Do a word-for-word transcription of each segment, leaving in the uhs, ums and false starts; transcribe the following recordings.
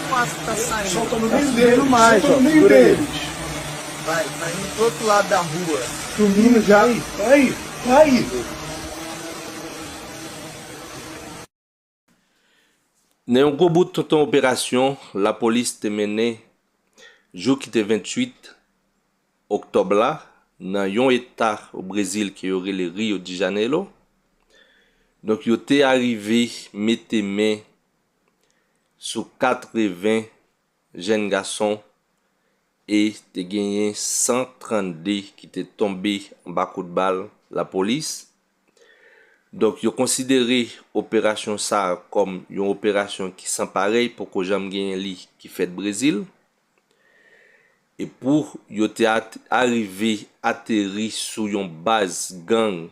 Quase tá saindo. Solta no meio deles, solta no meio deles. Vai, vai no outro lado da rua. Domingo já. Aí, aí, aí. Nan yon gwo bout tonton operasyon lapolis te mennen jou ki te venntuit oktòb la, nan yon eta o Brezil ke yo rele Rio de Janeiro. Donk, yo te arive mete men sou katreven jèn gason e te genyen san trannde ki te tonbe anba kout bal lapolis. Donk, yo konsidere operasyon sa a kòm yon operasyon ki san parèy, poko janm genyen li ki fèt Brezil. E pou yo te at-, arive ateri sou yon baz gang,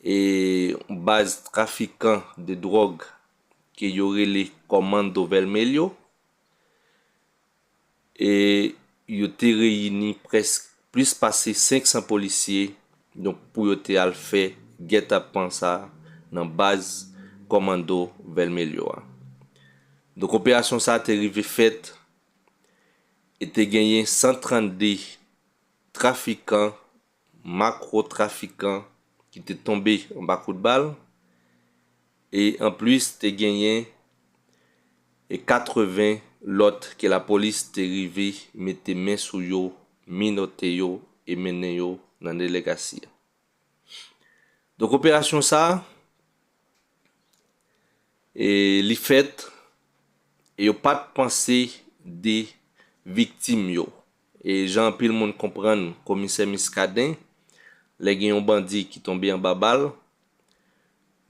e yon baz trafikan de dwòg ke yo rele Comando Vermelho, e yo te reyini prèsk plis pase senk san polisye, donk, pou yo te al fè gètapan sa nan baz Comando Vermelho a. Donk, operasyon sa te rive fèt e te genyen san trannde trafikan, makwo trafikan ki te tonbe anba kout bal, e anplis te genyen e katreven lòt ke lapolis te rive mete men sou yo, menote yo e mennen yo nan delegasi a. Donk, operasyon sa a, e li fèt, e yo pa t panse de viktim yo. E jan anpil moun konprann Komisè Muscadin, lè gen yon bandi ki tonbe anba bal,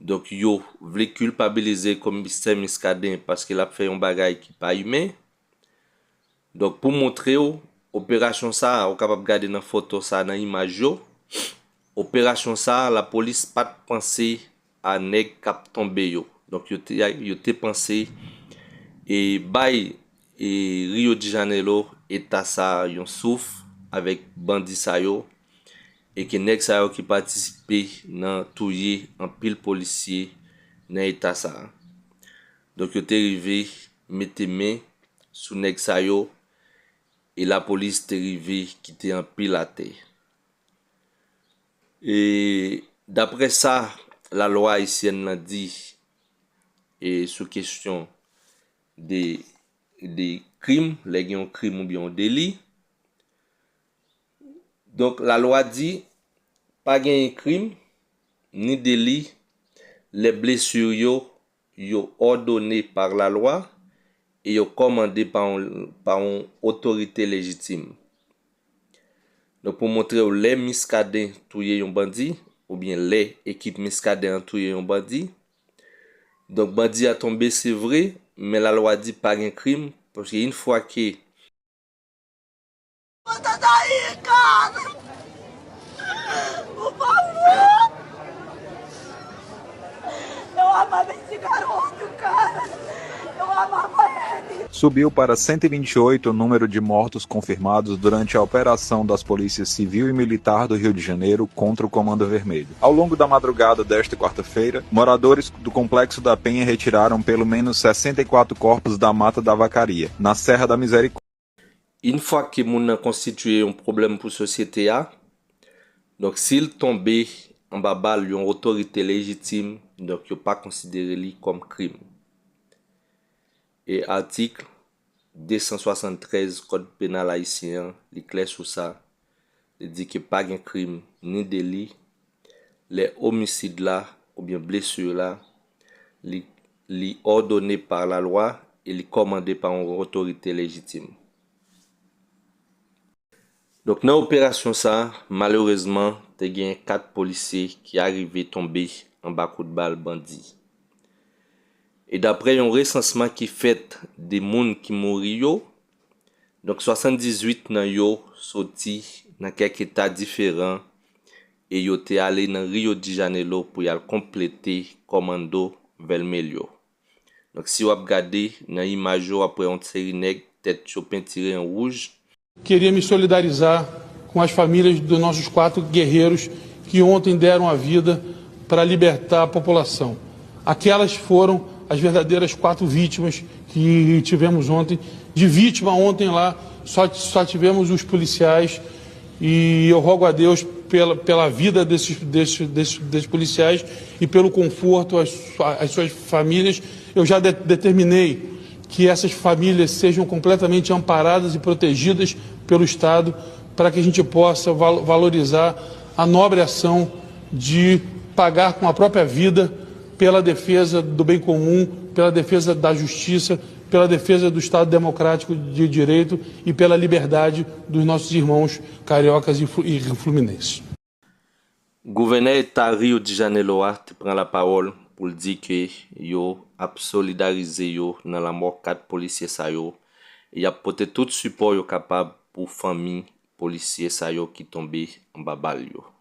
donk, yo vle kilpabilize Komisè Muscadin paske l ap fè yon bagay ki pa imen. Donk, pou montre w, operasyon sa a, ou kapab gade nan foto sa a, nan imaj yo, operasyon sa a, lapolis pa t panse a nèg k ap tonbe yo. Donk, yo te, yo te panse e bay e Rio de Janeiro, eta sa a, yon souf avèk bandi sa yo, e ke nèg sa yo ki patisipe nan touye anpil polisye nan eta sa a. Donk, yo te rive mete men sou nèg sa yo, e lapolis te rive kite anpil atè. E daprè sa lalwa ayisyèn nan di, e sou kesyon de, de krim, lè gen yon krim oubyen yon deli, donk, lalwa di pa genyen krim ni deli lè blesi yo, yo òdone pa lalwa e yo kòmande pa yon, pa yon otorite lejitim. Donk, pou montre w, lè Muscadin touye yon bandi, oubyen lè ekip Muscadin an touye yon bandi, donk, bandi a tonbe, se vre, men lalwa di pa gen krim, paske yon fwa ke Levanta daí, cara! Por favor! Eu amava esse garoto, cara! Eu amava ele! Subiu para cento e vinte e oito o número de mortos confirmados durante a operação das Polícias Civil e Militar do Rio de Janeiro contra o Comando Vermelho. Ao longo da madrugada desta quarta-feira, moradores do Complexo da Penha retiraram pelo menos sessenta e quatro corpos da Mata da Vacaria, na Serra da Misericórdia. Yon fwa ke moun nan konstitye yon pwoblèm pou sosyete a, donk, si l tonbe anba bal yon otorite lejitim, donk, yo pa konsidere li kòm krim. E atik de san swasanntrèz Kòd Penal ayisyen an, li klè sou sa. Li di ke pa gen krim ni deli lè omisid la oubyen blesi la, li, li òdone pa lalwa e li kòmande pa yon otorite lejitim. Donk, nan operasyon sa a, malerezman, te gen kat polisye ki arive tonbe anba kout bal bandi. E daprè yon resansman ki fèt de moun ki mouri yo, donk, swasanndizuit nan yo soti nan kèk eta diferan e yo te ale nan Rio de Janeiro pou y al konplete Comando Vermelho. Donk, si w ap gade nan imaj yo, w ap wè yon seri nèg tèt yo pentire an wouj. Queria me solidarizar com as famílias dos nossos quatro guerreiros que ontem deram a vida para libertar a população. Aquelas foram As verdadeiras quatro vítimas que tivemos ontem. De vítima ontem lá, só, só tivemos os policiais. E eu rogo a Deus pela, pela vida desses, desses, desses, desses policiais e pelo conforto às, às suas famílias. Eu já de, determinei que essas famílias sejam completamente amparadas e protegidas pelo Estado, para que a gente possa val, valorizar a nobre ação de pagar com a própria vida pela defesa do bem comum, pela defesa da justiça, pela defesa do Estado Democrático de Direito e pela liberdade dos nossos irmãos cariocas e fluminenses. Gouvènè eta Rio de Janeiro a te pran lapawòl pou l di ke yo ap solidarize yo nan lanmò kat polisye sa yo e y ap pote tout sipò yo kapab pou fanmi polisye sa yo ki tonbe anba bal yo.